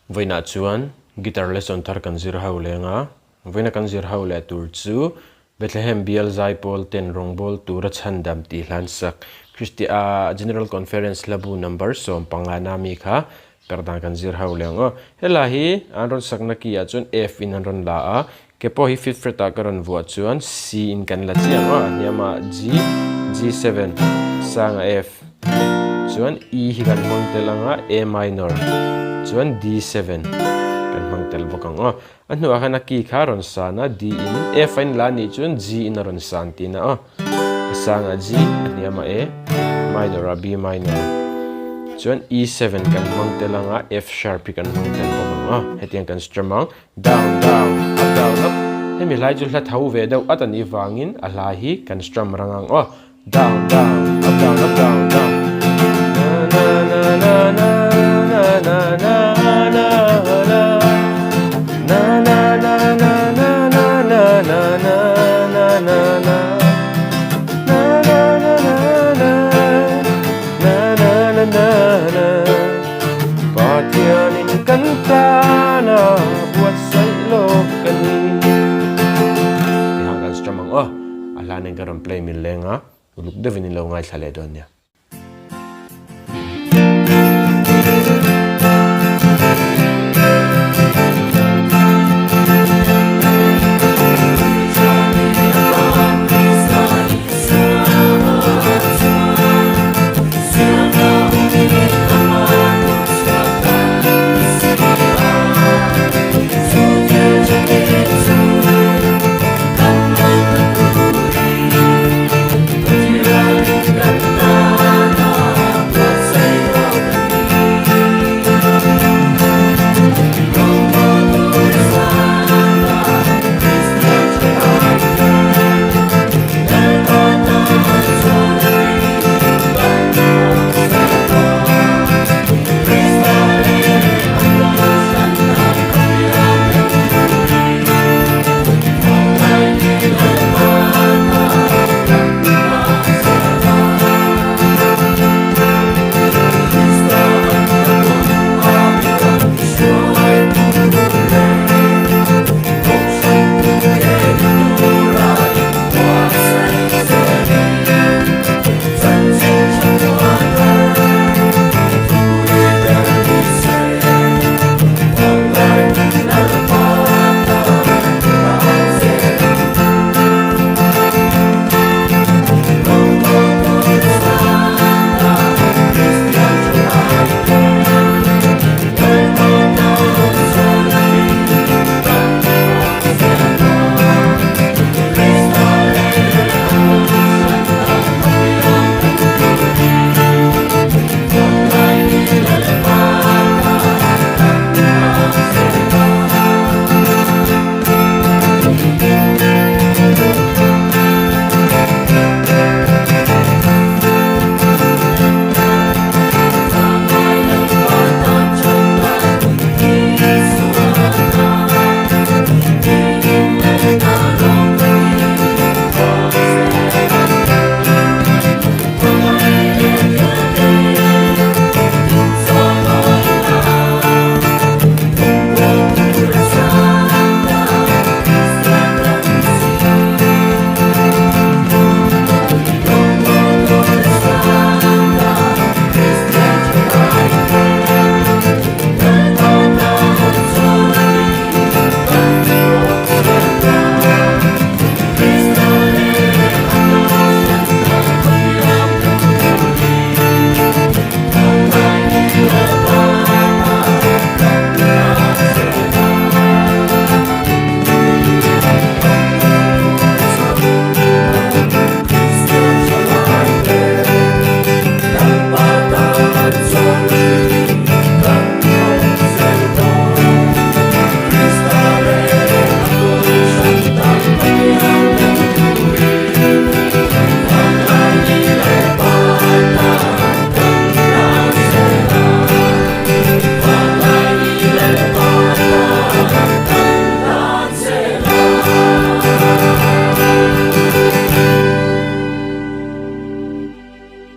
Vawiinah chuan guitar lesson thar kan zir ho leng a, vawiina kan zir ho leh tur chu Bethlehem bial zaipawl ten rawngbâwl tura chhandam tih hlan sak Kristi a General Conference hlabu number 15 na mi kha perdan kan zir ho leng aw. Helai hi an rawn sakna ki ah chuan F in an rawn la a, ke pawh hi fifth fret ah ka rawn vuah chuan C in kan la chiang aw, a hniamah G, G7, sangah F. Chuan E hi kan hmang tel ang a, A minor. Chuan D7 kan hmang tel bawk ang aw. A hnuah khan a key kha a rawn san a, D in, F a in la anih chuan G in a rawn san tihna aw. A sangah G, a hniamah A, minor ah B minor. Chuan E7 kan hmang tel ang a, F sharp hi kan hmang tel bawk ang aw. Hetiang kan strum ang, down, down, up, down, up. Hemi hlai chu hla tho ve deuh at anih vangin a hla hi kan strum rang ang aw. Down, down, up, down, up, down, down. Na na na na na na na na na na. Na na na na na na na na na na na na. Na na na na na na na na na na. Pathianin kan tana buatsaih lawk a ni. Tihang kan strum ang aw. A hlan in ka rawn play min leng a, uluk deuhin in lo ngaithla leh dawn nia.